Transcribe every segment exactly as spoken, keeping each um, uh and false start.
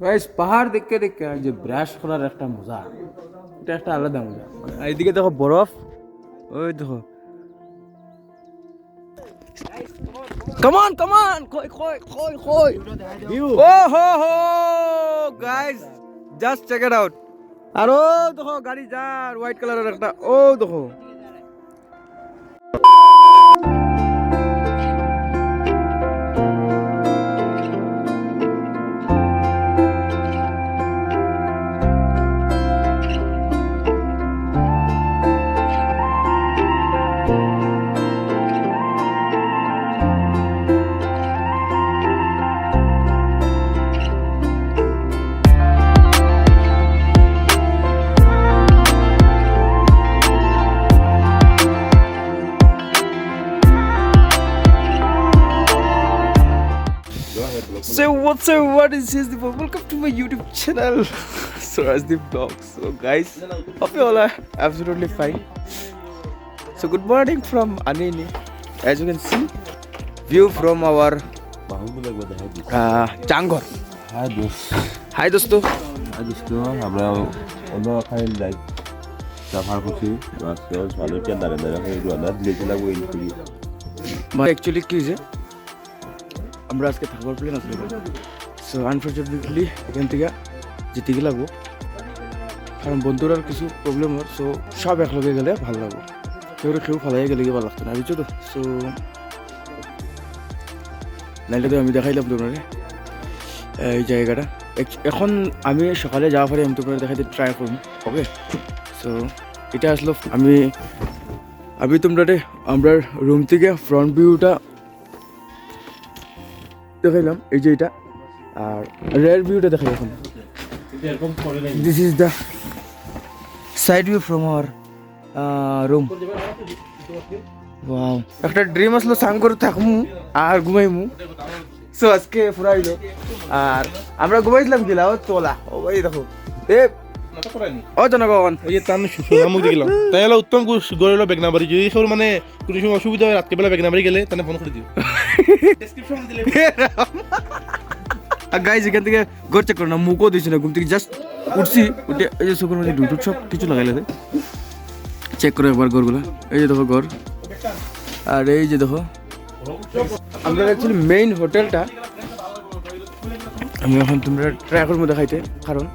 গাইস, পাহাড় দেখতে দেখতে যে ব্রাশ করার একটা মজা, এটা একটা আলাদা মজা। আর এদিকে দেখো বরফ, ওই দেখো। Come on, come on, কই, কই, কই, কই? ও হো হো, guys, just check it out. আর ও দেখো গাড়ি যার, হোয়াইট কালারের একটা, ও দেখো। So what's up, what is this? Welcome to my YouTube channel. So as the vlog. So guys, hope you all are absolutely fine. So good morning from Anini. As you can see, view from our uh, Changhor. Hi দোস্ত। Hi দোস্ত। Hi দোস্ত, আমরা অন্য খাই like suffer করছি। আজকে ভালো চেন দাঁড়ে দাঁড়ে খাই একটু আন্দাজ দিয়েছিলাম ওই করি। মানে অ্যাকচুয়ালি কি হয়েছে, আমরা আজকে থাকবার প্ল্যান আছে, সো আনফরচুনেটলি এখান থেকে যেতে গেলে লাগবো, কারণ বন্ধুরার কিছু প্রবলেম হয়, সো সব একলগে গেলে ভালো লাগবো। কেউ কেউ ফালাইয়া গেলে কি ভালো লাগতো না, বুঝছো তো? সো নাইলে তো আমি দেখাইলাম তোমরা এই জায়গাটা। এক- এখন আমি সকালে যাওয়া পরে আমি তোমরা দেখাইতে ট্রাই করবো। ওকে, সো এটা আসলো আমি আমি তোমরা আমরা রুম থেকে ফ্রন্ট ভিউটা দেখাইলাম, এই যে এটা, আর রেয়ার ভিউটা দেখাই এখন। This is the side view from our room. Wow, একটা ড্রিম আসলো সাঙ্গর থাকমু আর ঘুমাইমু। সো আজকে ফুরাইলো। আর আমরা ঘুমাইছিলাম গিলা ও তোলা, ও ভাই দেখো। এ ও জনগণ, ওই যে তার শ্বশুর মুখ দেখিলাম। তাই হলো উত্তম গরিল বেগনাবাড়ি, যদি কেউ মানে কোনো সময় অসুবিধা হয় রাত্রিবেলা বেগনাবাড়ি গেলে তাহলে ফোন করে দিও। ডেসক্রিপশন দিলে। আর গাইস, এখান থেকে ঘর চেক করো না, মুখও দিছি না, ঘুম থেকে জাস্ট উঠছি, উঠে এই যে চোখের মধ্যে ডুটুট সব কিছু লাগাইলে। চেক করো একবার ঘরগুলো, এই যে দেখো ঘর, আর এই যে দেখো আমরা অ্যাকচুয়ালি মেইন হোটেলটা আমি এখন তোমরা ট্রাই করবো দেখাইতে, কারণ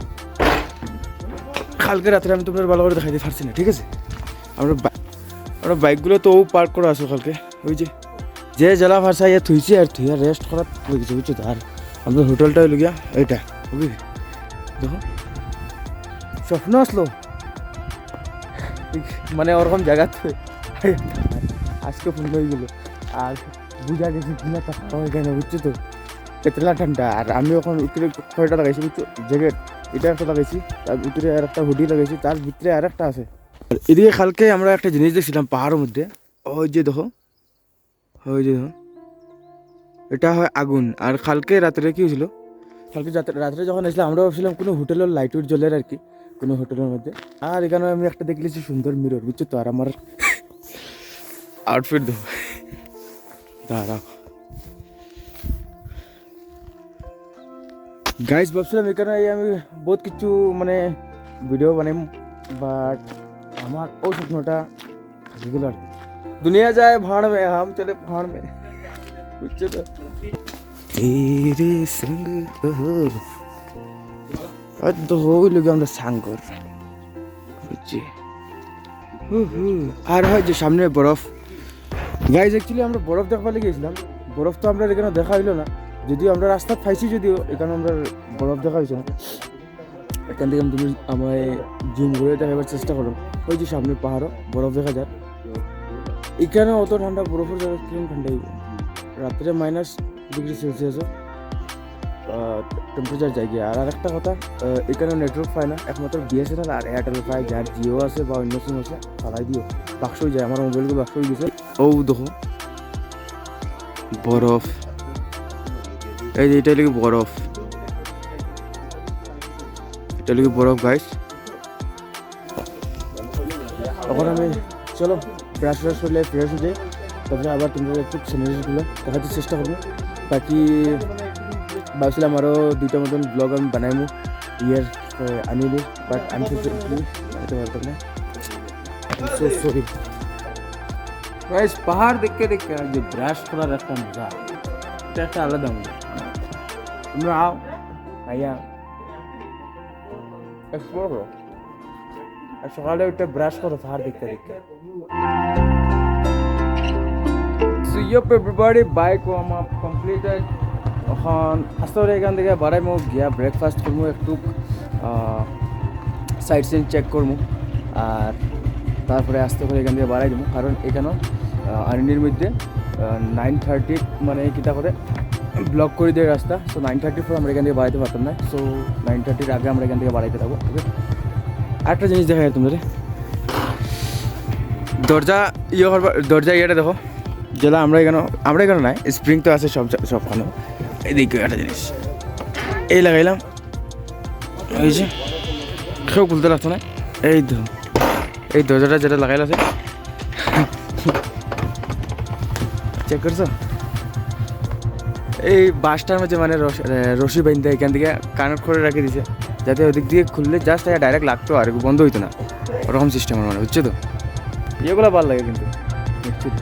কালকে রাত্রে আমি তোমরা ভালো করে দেখাইতে পারছি না, ঠিক আছে? আমরা বা- আমরা বাইকগুলো তো পার্ক করা আছে কালকে, ওই যে যে জেলা ফাঁসা ইয়া থুইছি আর থুইয়া রেস্ট করার হয়ে গেছে, বুঝছো তো? আর আমাদের হোটেলটা হইল গিয়া এইটা, বুঝলি? দেখো, স্বপ্ন আসলো, মানে ওরকম জায়গা তো আজকে পূর্ণ হয়ে গেল। আর বুঝা গেছে কিনা তা পাওয়া যায় না, বুঝছো তো? কেতলা ঠান্ডা। আর আমি এখন উপরে কয়টা লাগাইছি, বুঝছো? জ্যাকেট এটা একটা লাগাইছি, তার ভিতরে আর একটা হুডি লাগাইছি, তার ভিতরে আর একটা আছে। আর এদিকে কালকে আমরা একটা জিনিস দেখছিলাম পাহাড়ের মধ্যে, ওই যে দেখো, ওই যে দেখো, এটা হয় আগুন। আর কালকে রাত্রে কি হয়েছিল? কালকে রাত্রে, রাত্রে যখন আসলাম, আমরা ভাবছিলাম কোনো হোটেলের লাইট উইট জ্বলের আর কি, কোনো হোটেলের মধ্যে। আর এখানে আমি একটা দেখলেছি সুন্দর মিরর, বুঝছো তো? আর আমার আউটফিট দেখো, দাঁড়াও। গাইস, ভাবছিলাম এখানে এই আমি বহুত কিছু মানে ভিডিও বানাইম, বাট আমার ওই স্বপ্নটা থাকি গেল আর কি। দুনিয়া যায় ভাড় মে, হাম চলে ফাড় মে, বুঝছো তো? তেরে সঙ্গ, ওহো। আর তো হইল গিয়া আমরা সাঙ্গর, বুঝছি। হু হু। আর হয় যে সামনে বরফ। গাইস, অ্যাকচুয়ালি আমরা বরফ দেখবার লাগি গেছিলাম, বরফ তো আমরা এখানে দেখা হইলো না, যদিও আমরা রাস্তাত পাইছি, যদিও এখানে আমরা বরফ দেখা হইছে না। এখান থেকে আমি তুমি আমায় জুম করে দেখাবার চেষ্টা করো, ওই যে সামনে পাহাড়ও বরফ দেখা যায়। এখানে অত ঠান্ডা, বরফের জায়গা কিরকম ঠান্ডা হইব? রাত্রে মাইনাস ডিগ্রি সেলসিয়াসও টেম্পারেচার যায় গিয়া। আর আরেকটা কথা, আহ, এখানে নেটওয়ার্ক পায় না, একমাত্র বিএসএনএল আর এয়ারটেল পায়, যার জিও আছে বা অন্য সিম আছে, চালাই দিও। বাক্স হয়ে যায়, আমার মোবাইলগুলো বাক্স হয়ে গেছে। ও দেখো, বরফ, এই যে এটা হলো কি বরফ, এটা হলো কি বরফ, গাইস। এখন আমি, চলো, ব্রাশ ব্রাশ করলে ফ্রেশ হয়ে যাই, তারপরে আবার তোমরা একটু সিনারিগুলো দেখাতে চেষ্টা করবো। বাকি ভাবছিলাম আরও দুইটা মতন ব্লগ আমি বানাইমু ইয়ার আনিনি, বাট আনফর্চুনেটলি বানাইতে পারতাম না। So sorry guys. পাহাড় দেখতে দেখতে যে ব্রাশ করার একটা মজা, এটা একটা আলাদা মজা। তোমরা আও, আইয়া এক্সপ্লোর করো। আর সকালে উঠে ব্রাশ করো পাহাড় দেখতে দেখতে। So, yup, everybody, bike warm up completed. এখন আস্তে করে এখান থেকে বাড়াইমু, গিয়া ব্রেকফাস্ট করমু, একটু সাইট সিন চেক করমু, আর তারপরে আস্তে করে এখান থেকে বাড়াই দিমু, কারণ এখানে আনিনির মধ্যে নাইন থার্টি মানে কিতা করে ব্লক করে দেয় রাস্তা। সো নাইন থার্টির পর আমরা এখান থেকে বাড়াইতে পারতাম না। সো নাইন থার্টির আগে আমরা এখান থেকে বাড়াইতে থাকবো, ওকে? আরেকটা জিনিস দেখাই তোমাদের, দরজা ইয়ে করবার, দরজা ইয়েটা দেখো, যেটা আমরা এখানে, আমরা এখানে নাই, স্প্রিং তো আছে সব জা-, সবখানে। এই দেখো একটা জিনিস, এই লাগাইলাম, এই যে কেউ খুলতে লাগতো না। এই তো, এই দরজাটা যেটা লাগাইল আছে, চেক করছো? এই বাঁশটার মধ্যে মানে রস-, এ, রশি বাইন্ধা এখান থেকে কানেক্ট করে রাখি দিছে, যাতে ওদিক দিয়ে খুললে জাস্ট এটা ডাইরেক্ট লাগতো আর বন্ধ হইতো না, ওরকম সিস্টেমের মানে, বুঝছো তো? ইয়েগুলো ভালো লাগে কিন্তু, বুঝছো তো?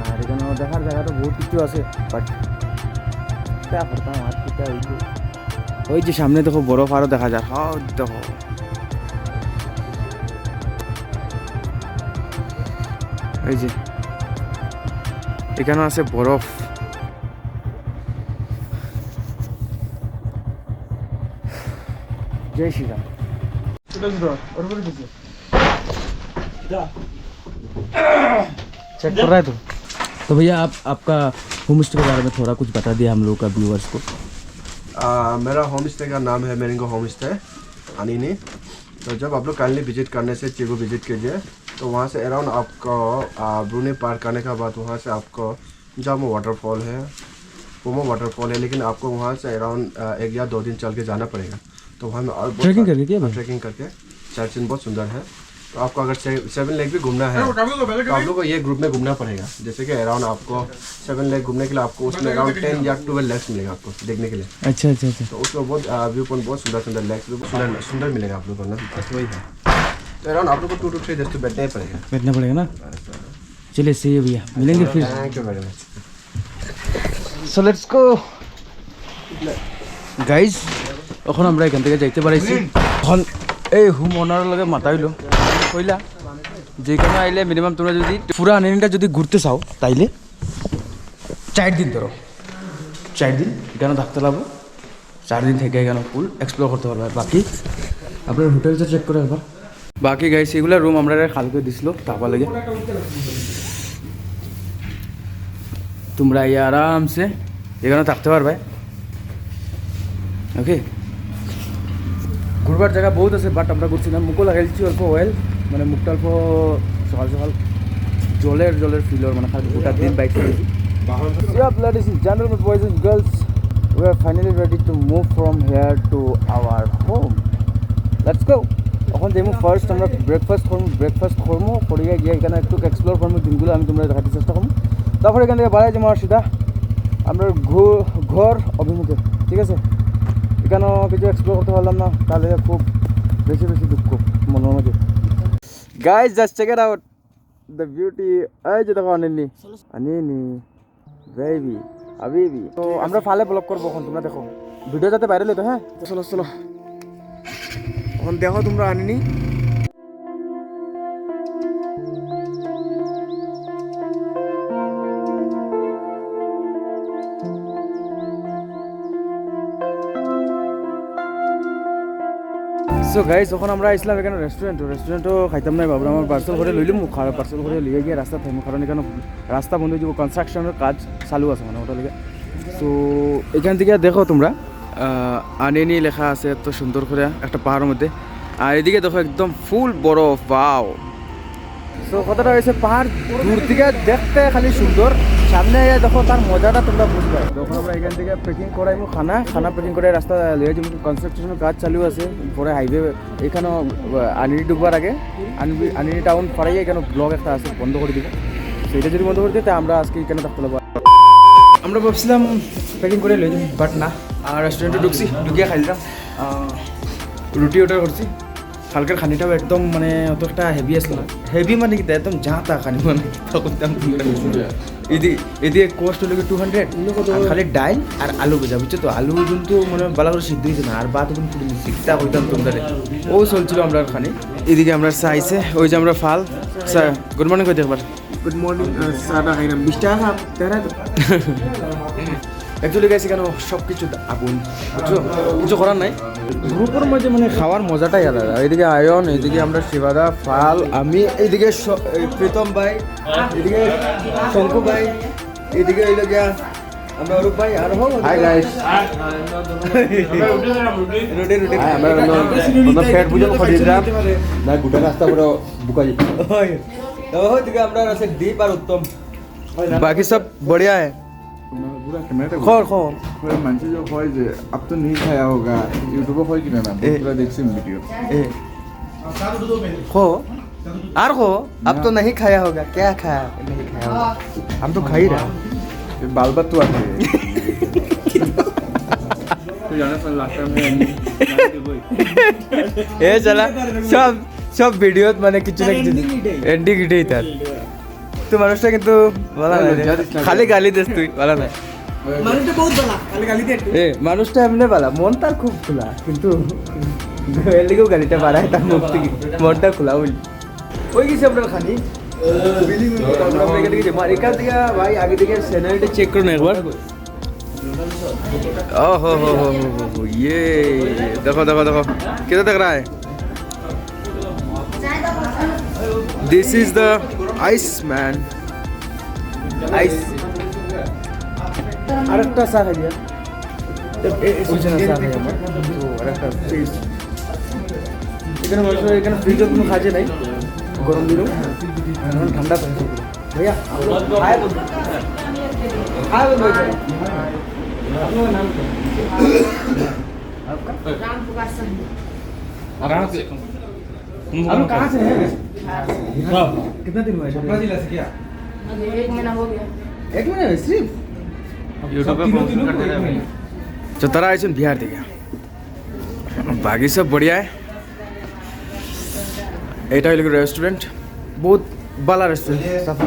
আর এখানে দেখার জায়গা তো বহুত কিছু আছে, বাট করতাম আর কিতা হইতো। ওই যে সামনে দেখো বরফ আরো দেখা যায়, হ্যাঁ দেখো, এই যে এখানে আছে বরফ। জয় শ্রীরাম। चेक कर रहा है तू? तो भैया, आप, आपका होम स्टे के बारे में थोड़ा कुछ बता दिया हम लोग का व्यूअर्स को। आ, मेरा होम स्टे का नाम है मेरिंगो होम स्टे, अनिनी। तो जब आप लोग काइंडली विजिट करने से चीगू विजिट कीजिए, तो वहाँ से अराउंड आपको आ, ब्रूने पार करने के बाद वहाँ से आपको जामो वाटरफॉल है, पोमो वाटरफॉल है, लेकिन आपको वहाँ से अराउंड एक या दो दिन चल के जाना पड़ेगा। तो वहाँ में और बहुत ट्रैकिंग सारे- करके क्या हाँ, भाई? ट्रैकिंग करके साइट सीन बहुत सुंदर है। तो आपको अगर से, सेवन लेक भी घूमना है तो आप लोग को ये ग्रुप में घूमना पड़ेगा। जैसे कि अराउंड आपको सेवन लेक घूमने के लिए आपको उसमें अराउंड टेन या ट्वेल्व लेक्स मिलेगा आपको देखने के लिए। अच्छा अच्छा अच्छा, तो उसमें बहुत व्यू पॉइंट, बहुत सुंदर सुंदर लेक्स भी सुंदर सुंदर मिलेगा आप लोग को ना। बस वही है। तो अराउंड आप लोग को टू टू थ्री डेज तो बैठना ही पड़ेगा। बैठना पड़ेगा ना। चलिए, सही है भैया, मिलेंगे फिर। Thank you very much। So let's go guys. এখন আমরা এখান থেকে যাইতে পারাইছি। এখন এই হোম ওনারের লগে মাতা হইলো, কইলা যেখানে আইলে মিনিমাম তোমরা যদি পুরা আনিনিটা যদি ঘুরতে চাও, তাইলে চার দিন ধরো, চার দিন এখানে থাকতে লাগবো। চার দিন থেকে এখানে ফুল এক্সপ্লোর করতে পারবে। আর বাকি আপনার হোটেলটা চেক করে একবার। বাকি গাইস, এগুলা রুম আমরা কালকে দিছিল থাকবার লাগি। তোমরা এই আরামসে এখানে থাকতে পারবে। ওকে, ঘুরবার জায়গা বহুত আছে, বাট আমরা ঘুরছি না। মুখও লাগাই দিচ্ছি অল্প অয়েল, মানে মুখটা অল্প সকাল সকাল জলের জলের ফিলর, মানে খালি গোটা দিন বাইক চালাইছি। So, ladies and gentlemen, boys and girls, we are finally ready to move from here to our home. Let's go. এখন যাইমু ফার্স্ট আমরা ব্রেকফাস্ট করমু, ব্রেকফাস্ট করমু, করিয়া গিয়া এখানে একটু এক্সপ্লোর করমু, দিনগুলো আমি তোমরা দেখাতে চেষ্টা করমু। তারপরে এখান থেকে বাড়াই যাবো আর সিধা আমরা ঘু-, ঘর অভিমুখে, ঠিক আছে? এখানেও কিছু এক্সপ্লোর করতে পারলাম না, তাহলে খুব বেশি বেশি দুঃখ মনের মধ্যে। Guys, just check it out, the beauty। এই যে দেখো আনিনি, আনিনি, বেবি, হাবিবি। তো আমরা ফালে ব্লগ করবো এখন, তোমরা দেখো, ভিডিও যাতে ভাইরাল হইতো। হ্যাঁ, তো চলো চলো, এখন দেখো তোমরা আনিনি। সো গাইস, এখন আমরা আইছিলাম এখানে রেস্টুরেন্টও, রেস্টুরেন্টও খাইতাম না, ভাবলাম আমার পার্সেল করে লইলাম, পার্সেল করে লইয়া গিয়া রাস্তা খাইমু, কারণ এখানে রাস্তা বন্ধ হয়ে যাবো, কনস্ট্রাকশনের কাজ চালু আছে মানে হোটেলে। তো এখান থেকে দেখো তোমরা, আহ, আনিনি লেখা আছে এত সুন্দর করে একটা পাহাড়ের মধ্যে, আর এদিকে দেখো একদম ফুল বরফ, ওয়াও। তো কথাটা হয়েছে, পাহাড় দূর থেকে দেখতে খালি সুন্দর, সামনে আইয়া দেখো তার মজাটা তোমরা বুঝবে। যখন আমরা এখান থেকে প্যাকিং করাইমু খানা, খানা প্যাকিং করে রাস্তা লইয়া যাবো, কনস্ট্রাকশনের কাজ চালু আছে, পরে হাইওয়ে এখানেও, আহ, আনিনি ঢুকবার আগে আনিনি, আনিনি টাউন ফারাইয়া এখানে ব্লক একটা আছে, বন্ধ করে দিব। তো এটা যদি বন্ধ করে দিই, তা আমরা আজকে এখানে থাকতে লাগবো। আমরা ভাবছিলাম প্যাকিং করে লই যাই, বাট না, আর রেস্টুরেন্টে ঢুকছি, ঢুকিয়া খাইলাম আহ, রুটি অর্ডার করছি। কালকের খানিটাও একদম মানে অত একটা হেভি আসলো না, হেভি মানে কি একদম যা তা খানি মানে কি তখন দাম। এদি এদি কস্ট হলো টু হান্ড্রেড, আর খালি ডাইল আর আলু ভাজা, বুঝছো তো? আলু কিন্তু মানে ভালো করে সিদ্ধ হইছে না, আর ভাত কিন্তু পুড়ে নিচ্ছে, কিতা কইতাম তোমরা। ও চলছিল আমরা খানি। এদিকে আমরা চা আইছে, ওই যে আমরা ফাল। স্যার, গুড মর্নিং কই দেখবার। Good morning. চাটা খাইলাম, বিশ টাকা কাপ, তেরো। অ্যাকচুয়ালি গাইস, এখানে সব কিছু আগুন, বুঝছো? কিছু করার নাই। গ্রুপের মধ্যে মানে খাওয়ার মজাটাই আলাদা। এইদিকে আয়ন, এইদিকে আমরা শিবাদা, ফাল, আমি, এইদিকে স-, এই প্রীতম ভাই, এইদিকে শঙ্কু ভাই, এইদিকে হইলো গিয়া আমরা অরূপ ভাই, আর হো। Hi guys. রুটি, রুটি। হাই, আমরা অন্য, অন্য পেট পুজো করে দিলাম। না, গোটা রাস্তা পুরো বুকা দিত। ওই, ও, ওইদিকে আমরা আছে দীপ আর উত্তম। বাকি সব বড়িয়া হ্যায়। তোমরা পুরা ক্যামেরাটা খর, খর। পুরা মানুষে যে কয় যে, "আব তো নেই খায়া হোগা", YouTube-এ কয় কিনা না, এ। পুরা দেখছি ভিডিও। এ। খো। আর খো, আব তো না। নেই খায়া হোগা। ক্যা খায়া? নেই খায়া হোগা। হাম তো খা হি রহে। এ বাল বাল তো আছে। তুই জানিস না, লাস্ট টাইম আমি এ শালা, সব, সব ভিডিওত মানে কিছু না কিছু এন্ডিং ইটাই। এন্ডিং ইটাই তার। তুই মানুষটা কিন্তু ভালা নায় রে। লজ্জা দিস না। খালি গালি দিস তুই, ভালা নায়। মানুষটা বহুত ভালা, খালি গালি দে একটু। এ, মানুষটা এমনে ভালা, মন তার খুব খোলা, কিন্তু এর লিগেও গালিটা বাড়ায় তার মুখ থাকি। মনটা খোলা বুঝলি। ওই গেছে আপনার খানি। বিলিং আমরা এখান থেকে যে মার, এখান থেকে ভাই আগে থেকে স্যালারিটা চেক করুন একবার। ও হো হো হো হো হো হো, ইয়ে, দেখো, দেখো, দেখো, কিতা দেখ রা হ্যায়? This is the ice man. Ice. আরেকটা চা খাইয়া। এ, এ, এ, ওই জন্য চা খাই আমরা। তো, আরেকটা টেস্ট। এখানে মানুষ, এখানে ফ্রিজের কোনো কাজে নাই। গরম দিলেও এখন ঠান্ডা থাকে সব। भैया, हाय बोल। हाय बोल भाई। आपका नाम क्या है? आपका? राम प्रकाश सिंह। आप लोग कहाँ से हैं? हाँ। कितना दिन हुआ है? छपरा जिला से क्या? अभी एक महीना हो गया। एक महीना हुआ सिर्फ? YouTube पे तीनों, पोस्ट तीनों करते हैं। तो তারা আইছেন বিহার থেকে। বাকি সব বড়িয়া। এটা হইল রেস্টুরেন্ট, বহুত ভালা রেস্টুরেন্ট, সাফা।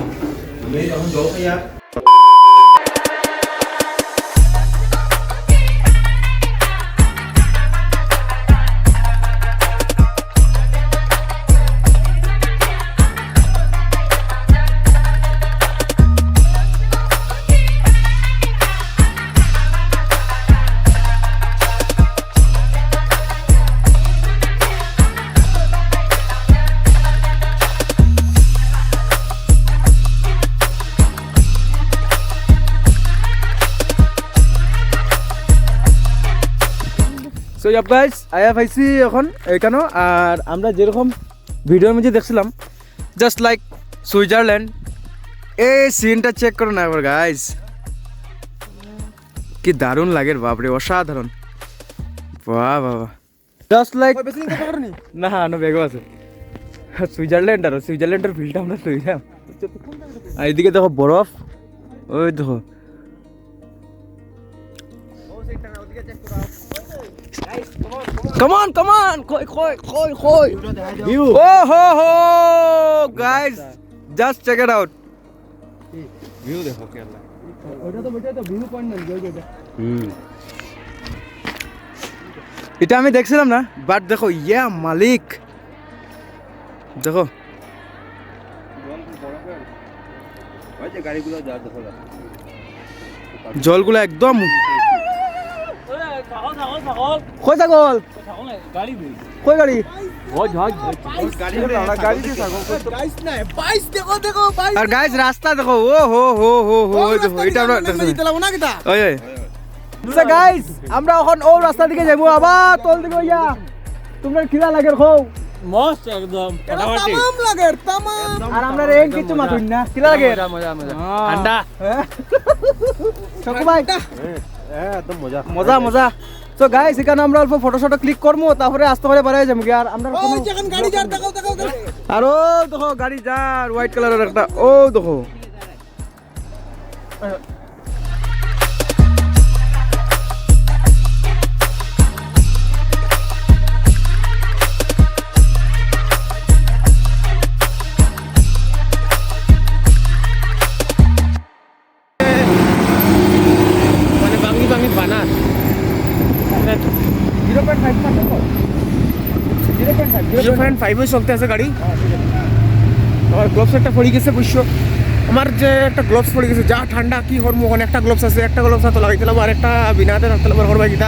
So yeah guys, আয়া পাইছি এখন এখানো। আর আমরা যেরকম ভিডিওর মধ্যে দেখছিলাম, just like সুইজারল্যান্ড, এই সিনটা চেক করো না একবার গাইস, কি দারুণ লাগে বাপরে, অসাধারণ। বাহ বাহ বাহ। Just like ওই বেসিন কথা করনি? না, না, ব্যাগও আছে। সুইজারল্যান্ড আর সুইজারল্যান্ডের ফিলটা আমরা লই যাম। আর এদিকে দেখো বরফ, ওই দেখো। Come on, come on, কই, কই, কই, কই? ভিউ। ও হো হো, guys, just check it out. View দেখো কি আল্লাহ। ওটা তো, ওটা তো ভিউ পয়েন্ট না, ওই যে ওটা। হুম। এটা আমি দেখছিলাম না, বাট দেখো, ইয়া মালিক। দেখো। ওই যে গাড়িগুলো যার দেখো না। জলগুলো একদম। কই ছাগল? কই গাড়ি? গাইস, দেখো, দেখো, গাইস। আর গাইস, রাস্তা দেখো, ও হো হো হো হো, ওই দেখো, এটা আমরা দেখো না। ওই, ওই। So গাইস, আমরা এখন ও রাস্তা দিকে যাইবো, আবার তল দিকে ইয়া। তোমরা কিলা লাগের কও? মস্ত একদম, ফাটাফাটি। তামাম লাগের, তামাম। আর আমরা রেন কিছু মাতুন না, কিলা লাগের? মজা, মজা, মজা। হ্যাঁ। ঠান্ডা। হ্যাঁ? শঙ্কু ভাই? হ্যাঁ, একদম মজা। মজা, মজা। So গাইস, এখানো আমরা অল্প ফটো শটো ক্লিক করমু, তারপরে আস্তে করে বাড়াই যামু গি। আর আমরা ওই কোনো যেখান গাড়ি যার, দেখাও, দেখাও, দেখাও। আর ও দেখো গাড়ি যার, হোয়াইট কালারের একটা, ও দেখো। জিরো পয়েন্ট ফাইভ চলতে আছে গাড়ি। আমার গ্লোভস একটা পড়ি গেছে, বুঝছো? আমার যে একটা গ্লোভস পড়ি গেছে, যা ঠান্ডা, কি করবো? ওখানে একটা গ্লোভস আছে, একটা গ্লোভস হাতে লাগাইতে লাগবো, আর একটা বিনা হাতে রাখতে লাগবো, আর করবা কিতা?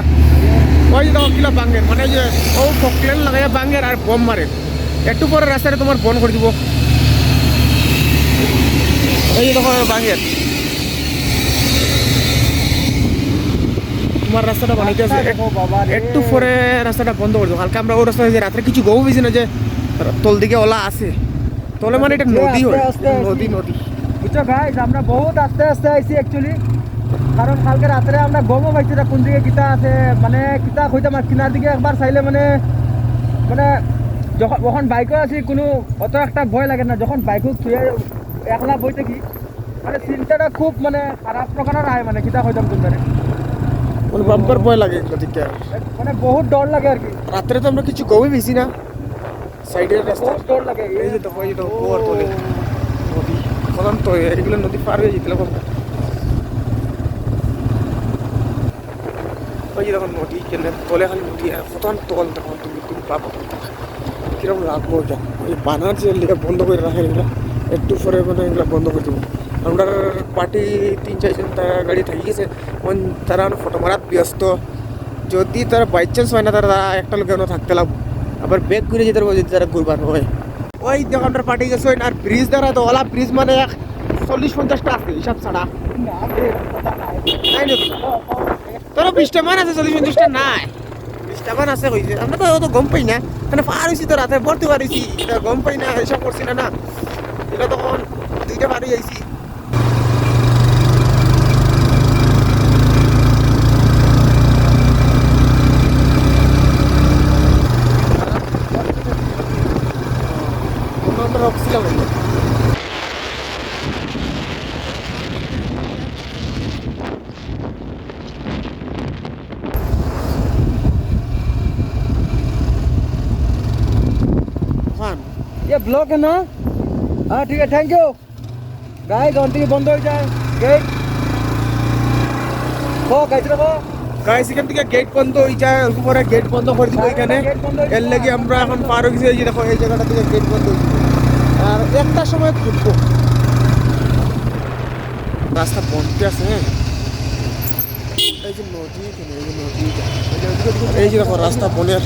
ওই যে দেখো কিলা বাঙ্গের, মানে ওই যে ও ফকলেন লাগাইয়া বাঙ্গের আর বোম মারে। একটু পরে রাস্তাটা তোমার বন্ধ করে দিব। এই যে দেখো বাঙ্গের, তোমার রাস্তাটা বানাইতে আছে। রাস্তা দেখো বাবা রে। একটু পরে রাস্তাটা বন্ধ করে দেবো। কালকে আমরা ওই রাস্তা দিয়ে রাত্রে কিছু গো বেশি না যে তল দিকে ওলা আছে। তলে মানে এটা যে নদী আস্তে হয়, আস্তে আস্তে নদী, আস্তে। নদী। বুঝছো গাইস, আমরা বহুত আস্তে আস্তে আইছি অ্যাকচুয়ালি, কারণ কালকে রাত্রে আমরা গমও পাইছি না কোন দিকে কিতা আছে, মানে কিতা কইতাম আর কিনার দিকে একবার চাইলে মানে, মানে যখন, যখন বাইকও আছি কোনো অত একটা ভয় লাগে না, যখন বাইকও থুয়ে একলা বই থাকি মানে চিন্তাটা খুব মানে খারাপ প্রকারের আয়, মানে কিতা কইতাম তোমারে। মানে বাম্পার ভয় লাগে এগুলো দেখতে। মানে বহুত ডর লাগে আর কি। রাত্রে তো আমরা কিছু গমই বেশি না। সাইডের রাস্তা। বহুত ডর লাগে। এই যে দেখো, এই যে দেখো, কুয়ার তলে নদী। এখন তো এগুলো নদী পার হয়ে যেতে লাগবে। ওই যে দেখো নদী, কেন তলে খালি নদী, আর কত তল দেখো তুমি, তুমি পাবো। কিরকম লাগবো এটা? ওই বানার যে লেগে বন্ধ করে রাখে এগুলা, একটু পরে মানে এগুলা বন্ধ করে দেবো। আমরা পার্টি তিন চারজন তারা গাড়ি থাকি গেছে, ওন তারা ফটো মারাত ব্যস্ত। যদি তারা বাই চান্স হয় না, তারা একটা লোক এনে থাকতে লাগবো। আবার ব্যাক ঘুরে যেতে পারবো যদি তারা ঘুরবার হয়। ওই দেখো, আমরা পার্টি গেছে, ওই আর ব্রিজ দ্বারা তো ওলা ব্রিজ মানে এক চল্লিশ পঞ্চাশটা আছে, হিসাব ছাড়া। না রে, কথা নাই। নাই নি? তোরা বিশটা মান আছে, চল্লিশ পঞ্চাশটা নাই। বিশটা মান আছে কইছে। আমরা তো অত গম পাই না। মানে পার হইছি তো রাতে, ভর্তি পার হইছি। এটা গম পাই না, হিসাব করছি না, না। এটা তখন দুইটা পার হয়ে আইছি। ये ब्लॉक है ना? हाँ, ठीक है, थैंक यू। গাইস, অন থেকে বন্ধ হয়ে যায় গেট। ও গাইস রে, ও গাইস, এখান থেকে গেট বন্ধ হয়ে যায়, অল্প পরে গেট বন্ধ করে দিব এখানে। গেট বন্ধ হয়ে এর লাগি আমরা এখন পার হয়ে গেছি, এই যে দেখো, এই জায়গাটা থেকে গেট বন্ধ হয়ে যাবে। আর একটা সময় খুলবো। রাস্তা বন্ধ আছে, হ্যাঁ। এই যে নদী, এখানে এই যে নদী, এই যে দেখো রাস্তা বনের,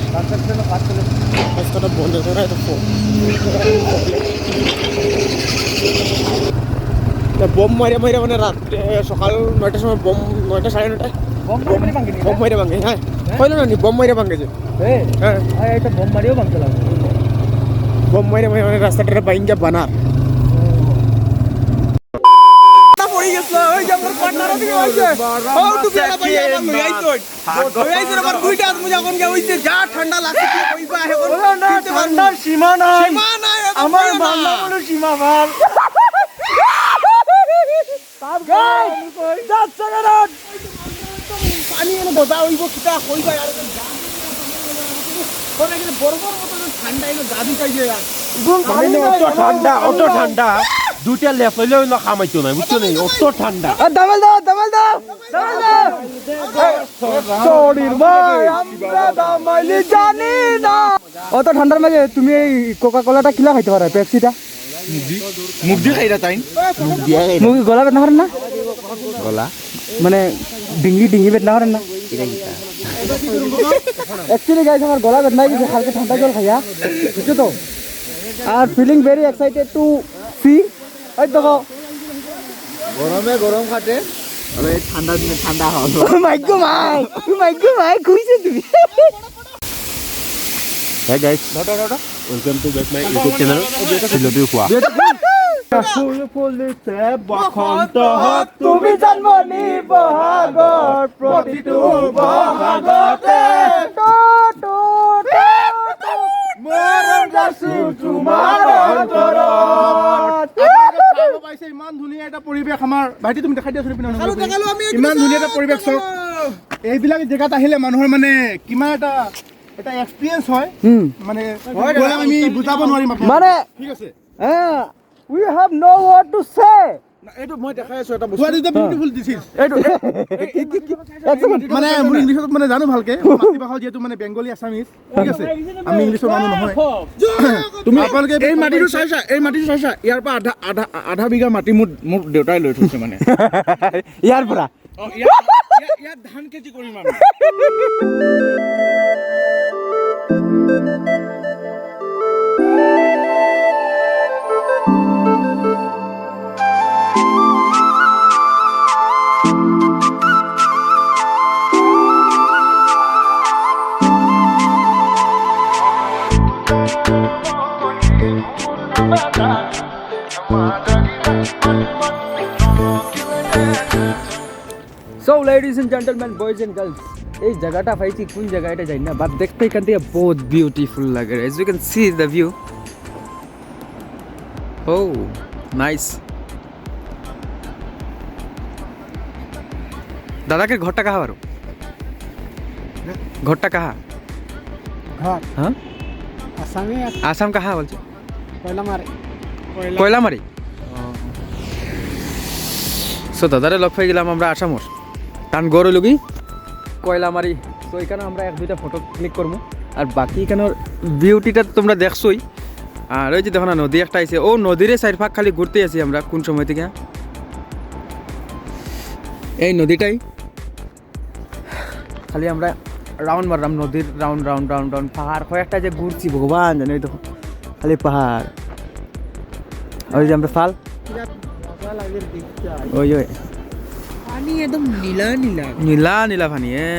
রাস্তাটা বনের, এটা ফো-, এটা বোম মাইরা মাইরা মানে রাত, এ, সকাল নয়টার সময় বোম, নয়টা, সাড়ে নয়টায় বোম বোম, মাইরা ভাঙে নি, বোম না? মাইরা ভাঙে, হ্যাঁ। হ্যাঁ? কইলো না নি, বোম মাইরা ভাঙে যে। এ, হ্যাঁ। আরে, এটা বোম মারিও ভাঙতে লাগে। বোম মাইরা মাইরা মানে রাস্তাটা ভাঙ্গা বানার। তা পড়ি গেছিল, ওই যে আমার পার্টনার ওদিকে হইছে। ও, টুপি ওলা ভাই, আমার লই আইতো। লই আইতো, আমার দুইটা হাত মুজা কোন গিয়া হইছে, যা ঠান্ডা লাগছে, কি কইবা এখন? ওরে না, ঠান্ডার সীমা নাই। সীমা নাই, এত আমার কইও না। মান্না বলে সীমা ভার। গাইস, যাচ্ছে কেন? পানি এনে বোঝা হইব, কিতা কইবা আর? ওরে, এখানে বরফের মতো ঠান্ডা, এনে গা ভিজাই যায় আর। ঘুম পানি পানি অত নাই, ঠান্ডা, অত ঠান্ডা। দুইটা লেপ লইলে অইলো, কামাইতো নাই, বুঝছো নি? অত ঠান্ডা। আর দামাল দাও, দামাল দাও, দামাল দাও। শরীর ভাই, আমরা দামাইলি জানি না। অত ঠান্ডার মাঝে তুমি এই কোকা কোলাটা কিলা খাইতে পারো, পেপসিটা? মুখ দি, মুখ দি খাইরা তাইন। মুখ দিয়া খাইরা। মুখ গলা বেদনা করেন না? গলা? মানে ডিঙ্গি ডিঙ্গি বেদনা করেন না? Actually গাইস, আমার গলা বেদনা হয়ে গেছে কালকে ঠান্ডা জল খাইয়া, বুঝছো তো? আর feeling very excited to see। এই দেখো। গরমে গরম কাটে, আর এই ঠান্ডা দিনে ঠান্ডা খাওয়া দাওয়া। ও মাই গো মাই, ও মাই গো মাই, কইছে তুমি। Hey guys, welcome to back my YouTube channel, Siloti Khua. ফুল ফুলিছে বসন্ত, তুমি জন্ম নি বহাগত, প্ৰতিটো বহাগতে। মৰম যাচো তোমাৰ অন্তৰত। আপোনালোকে চাব পাইছে, ইমান ধুনীয়া এটা পৰিৱেশ আমাৰ। ভাইটি, তুমি দেখাই দিয়াচোন এইপিনে অলপ। দেখালো, দেখালো, আমি এইপিনে ইমান ধুনীয়া এটা চাওঁ, পৰিৱেশ চাওক। দেখালো। এইবিলাক জেগাত আহিলে মানুহৰ মানে কিমান এটা, এটা এক্সপিৰিয়েঞ্চ হয়। হুম। মানে হয়, গ'লে হয়। আমি বুজাব নোৱাৰিম আপোনালোকক। মানে ঠিক আছে। হ্যাঁ, we have no word to say। না, এইটো মই দেখাই আছো এটা বস্তু। What is the beautiful this is? এইটো, এই, এই, এই, এই, এক ছেকেণ্ড। মানে মোৰ ইংলিছত মানে জানো ভালকে, মোৰ মাতৃভাষা যিহেতু মানে বেংগলী আছামিজ, ঠিক আছে? আমি ইংলিছৰ মানুহ নহয়। তুমি আপোনালোকে এই মাটিটো চাইছা? এই মাটিটো চাইছা? ইয়াৰ পৰা আধা, আধা, আধা বিঘা মাটি মোৰ, মোৰ দেউতাই লৈ থৈছে মানে। ইয়াৰ পৰা। অ, ইয়াত, ইয়াত, ইয়াত ধান খেতি কৰিম আমি। So, ladies and gentlemen, boys and girls, এই জাগাটা পাইছি, কোন জাগা এটা জানি না, but দেখতে এখান থেকে বহুত বিউটিফুল লাগে। As you can see the view, oh, nice. দাদাকে ঘরটা কাহা বারো? ঘরটা কাহা? ঘর? হ্যাঁ। আসামে আছে। আসাম কাহা বলছো? কয়লামারি। কয়লামারি। সো দাদারে লগ পাই গেলাম আমরা আসামর। তান ঘর অইলো কি কয়লামারি। তো এখানে আমরা এক দুইটা ফটো ক্লিক করবো। আর বাকি এখানর বিউটিটা তো তোমরা দেখছোই। আর ওই যে দেখো না, নদী একটা আইছে। ও নদীরে চাইর ফাক খালি ঘুরতে আছি আমরা কোন সময় থেকে। এই নদীটাই খালি আমরা রাউন্ড মারলাম নদীর, রাউন্ড, রাউন্ড, রাউন্ড, রাউন্ড। পাহাড় কয়েকটা যে ঘুরছি ভগবান জানে, ওই দেখো খালি পাহাড়। ওই যে আমরা ফাল। বিরাট মজা লাগে দেখতে। ওই, ওই। পানি একদম নীলা নীলা। নীলা নীলা পানি, এ।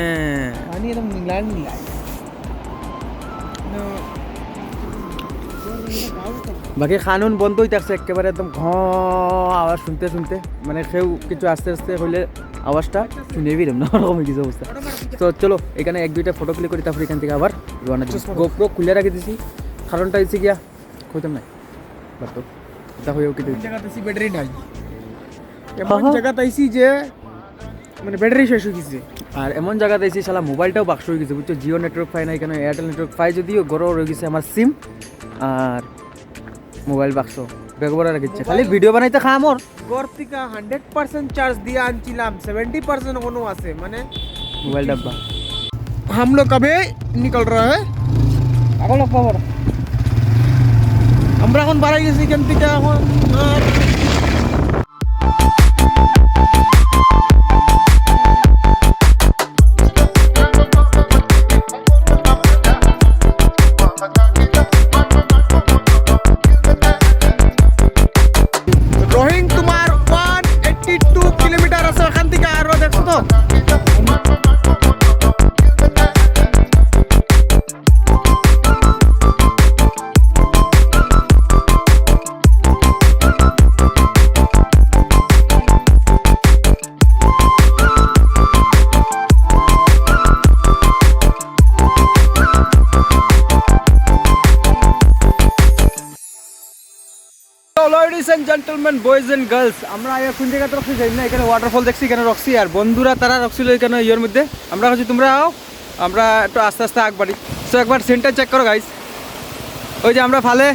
পানি একদম নীলা নীলা। না। বাকি কান উন বন্ধ অই থাকছে একেবারে, একদম ঘ আওয়াজ শুনতে শুনতে, মানে কেউ কিছু আস্তে আস্তে কইলে আওয়াজটা শুনে ফিরম না, ওরকম অই গেছে অবস্থা। তো চলো, এখানে এক দুইটা ফটো ক্লিক করি, তারপর এখান থেকে আবার রওনা দিই। GoPro খুলে রাখি দিছি, কারণটা হইছে গিয়া কইতাম না, but তো এটা হয়েও কি এমন জায়গাত আইছি, ব্যাটারি নাই। এমন হ্যাঁ, হ্যাঁ। জায়গাত আইছি যে মানে ব্যাটারি শেষ অই গেছে। আর এমন জায়গাত আইছি, শালা মোবাইলটাও বাক্স অই গেছে, বুঝছো? Jio network পাই না এখানে, Airtel network পাই যদিও, ঘরো রই গেছে আমার সিম আর মোবাইল বাক্স। ব্যাগ ভরা রাখিচ্ছে, খালি ভিডিও বানাইতে খা আমার। ঘর থেকে হান্ড্রেড পার্সেন্ট চার্জ দিয়ে আনছিলাম, সেভেন্টি পার্সেন্ট এখনো আছে, মানে মোবাইল ডাব্বা। हम लोग अभी निकल रहा है। এখন লোক খবর। আমরা এখন বাড়াই গেছি এখান থেকে, এখন আর রোহিং তোমার ওয়ান এইট্টি টু কিলোমিটার আছে ওখান থেকে, আরো দেখছো তো? তো ladies and gentlemen, boys and girls, আমরা এখন জায়গা তো রকছি যাই না, এখানে ওয়াটারফল দেখছি, এখানে রকছি, আর বন্ধুরা তারা রকছিল এখানে ইয়ের মধ্যে। আমরা হচ্ছে তোমরা আও, আমরা একটু আস্তে আস্তে আগ বাড়ি। তো একবার সিনটা চেক করো গাইস, ওই যে আমরা ফালে,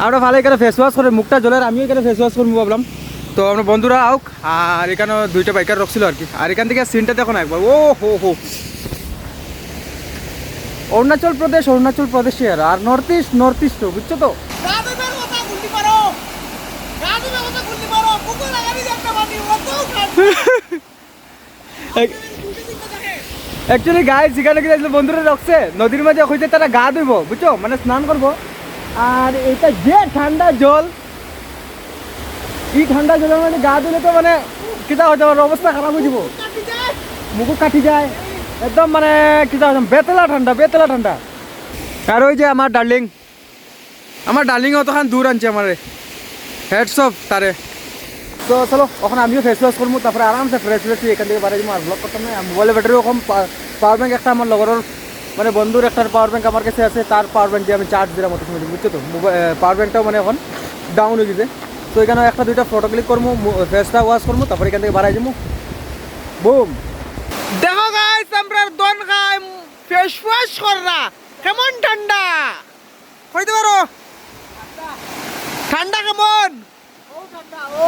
আমরা ফালে এখানে ফেস ওয়াশ করে মুখটা জলের, আমিও এখানে ফেস ওয়াশ করবো ভাবলাম। তো আমরা বন্ধুরা আউক, আর এখানে দুইটা বাইকার রকছিল আর কি। আর এখান থেকে সিনটা দেখো না একবার, ও হো হো, অরুণাচল প্রদেশ, অরুণাচল প্রদেশে আর, আর নর্থ ইস্ট, নর্থ ইস্ট, বুঝছো তো? অ্যাকচুয়ালি গাইস, এখানে কি দেখলে বন্ধুরা রকছে নদীর মাঝে, কইছে তারা গা ধুইবো, বুঝছো, মানে স্নান করবো। আর এটা যে ঠান্ডা জল, এই ঠান্ডা জলের মধ্যে গা ধুলে তো মানে কিতা হইতে পারে, অবস্থা খারাপ হয়ে যাবো, মুখ কাটি যায়, একদম মানে কিতা হইতে, বেতলা ঠান্ডা, বেতলা ঠান্ডা। আর ওই যে আমার ডার্লিং, আমার ডার্লিং অতখান দূর আনছে আমারে, হ্যাটস অফ তারে। তো চলো, এখন আমিও ফেস ওয়াশ করবো, তারপরে আরামসে ফ্রেশ ফ্রেশ হয়ে এখান থেকে বাড়ি যাবো। আর ব্লগ করতাম না, মোবাইলের ব্যাটারি ওরকম, পাওয়ার ব্যাংক একটা আমার লগরর, মানে বন্ধুর একটা পাওয়ার ব্যাংক আমার কাছে আছে, তার পাওয়ার ব্যাংক দিয়ে আমি চার্জ দিলাম অত সময়, বুঝছো তো? মোবাইল পাওয়ার ব্যাংকটাও মানে এখন ডাউন হয়ে গেছে। তো এখানে একটা দুইটা ফটো ক্লিক করবো, ফেসটা ওয়াশ করবো, তারপরে এখান থেকে বাড়াই যাবো। বুম। দেখো গাইস, আমরা দন খাই, ফেস ওয়াশ কররা, কেমন ঠান্ডা, কইতে পারো ঠান্ডা কেমন? ও ঠান্ডা, ও।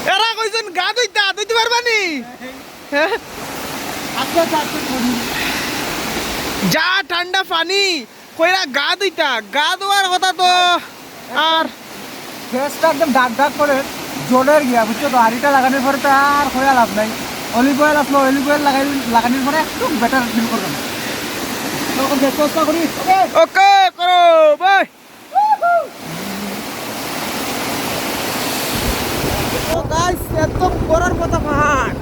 এরা কইছইন গা ধুইতা, ধুইতে পারবা নি? হ্যাঁ? আচ্ছা, আচ্ছা, আচ্ছা, করি। যা ঠান্ডা পানি, কইরা গা ধুইতা, গা ধোয়ার কথা তো আর। ফেসটা একদম ডাক ডাক করে জ্বলের গিয়া, বুঝছো তো? আর ইটা লাগানির পরে তো আর কইয়া লাভ নাই। অলিভ অয়েল আসলো, অলিভ অয়েল লাগাই, লাগানির পরে একটু বেটার ফিল করলাম। তখন ফেস ওয়াশটা করি, ওকে? ওকে, করো, বাই। তো গাইস, একদম ঘরর মতো পাহাড়,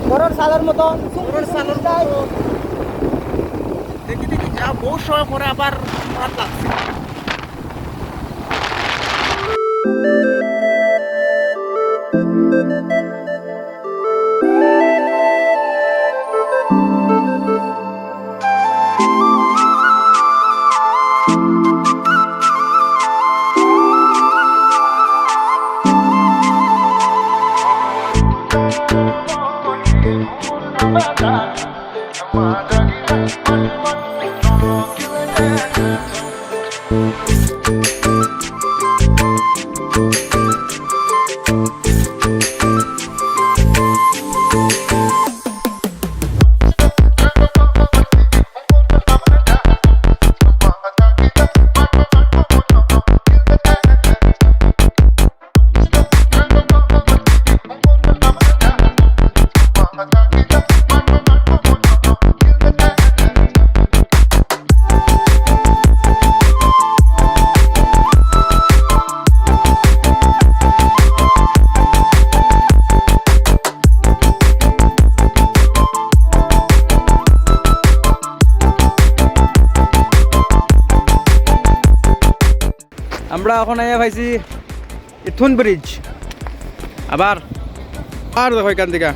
ঘরর চালর মতো, ঘরর চালর মতো। দেখি দেখি যা, বহুত সময় পরে আবার পাহাড় লাগছে। আমরা এখন আইয়া পাইছি ইথুন ব্রিজ। আবার, আর দেখো এখান থেকে।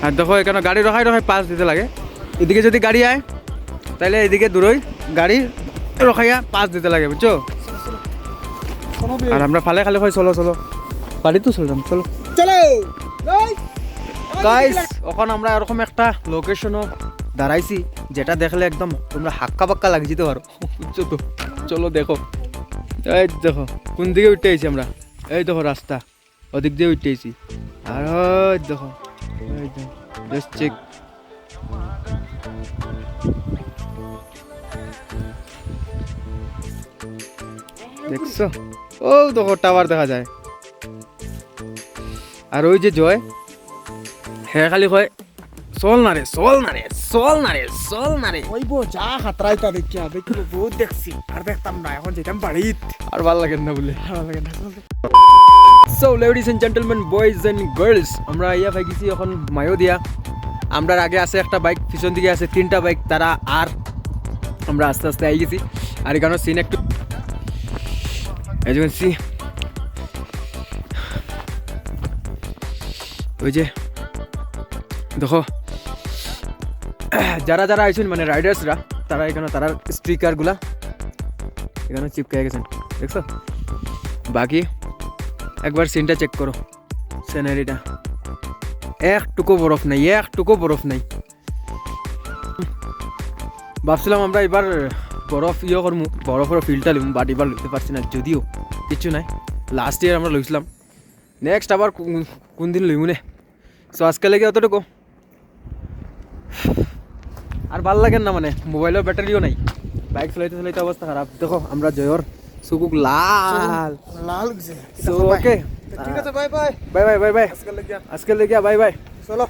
আর দেখো, এখানে গাড়ি রখাই রখাই পাস দিতে লাগে। এদিকে যদি গাড়ি আয়, তাইলে এদিকে দূরই গাড়ি রখাইয়া পাস দিতে লাগে, বুঝছো? আর আমরা ফালে খালি কই, "চলো, চলো।" বাড়ি তো চললাম, চলো। চলো। গাইস, এখন আমরা এরকম একটা লোকেশনও দাঁড়াইছি, যেটা দেখলে একদম তোমরা হাক্কা বাক্কা লাগি যেতে পারো, বুঝছো তো? চলো দেখো, এই দেখো কোন দিকে উঠে আইছি আমরা। এই দেখো রাস্তা, ওদিক দিয়ে উঠে আইছি। আর ওই দেখো, ওই দেখো, just check। দেখছো? ও দেখো, টাওয়ার দেখা যায়। আর ওই যে জয়, হে খালি কয়, "চল না রে, চল না রে, চল না রে, চল না রে।" ওই বো, যা খাতরাইতা দেখিয়া, দেখিব, বহুত দেখছি, আর দেখতাম না, এখন যেতাম বাড়িত। আর ভালা লাগে না বলে। ভালা লাগে না বলে। So, ladies and gentlemen, boys and girls, আমরা আইয়া পাই গেছি এখন মায়োদিয়া। আমরার আগে আছে একটা বাইক, পিছন দিকে আছে তিনটা বাইক, তারা আর আমরা আস্তে আস্তে আই গেছি। আর এখানে সিন একটু, এই যে সিন, ওই যে দেখো, যারা যারা আইছইন মানে রাইডার্সরা, তারা এখানে তারার স্টিকারগুলা এখানে চিপকাই গেছেন, দেখছো? বাকি একবার সিনটা চেক করো, সিনারিটা, একটুকু বরফ নাই, একটুকু বরফ নাই। ভাবছিলাম আমরা এবার বরফ ইয়ে করমু, বরফর ফিলটা লিমু, but এবার লইতে পারছি না, যদিও কিচ্ছু নাই, লাস্ট ইয়ার আমরা লইছিলাম। নেক্সট আবার কোন, কোন দিন লইমু নে। So আজকে লাগে অতটুকু। আর ভালা লাগে না মানে, মোবাইলর ব্যাটারিও নাই, বাইক চালাইতে চালাইতে অবস্থা খারাপ। দেখো আমরা জয়র চউখ লাল। লাল হইছে। So, ওকে। ঠিক আছে, bye bye. Bye bye, bye bye. আজকে লাগিয়া। আজকে লাগিয়া, বাই বাই। চলো।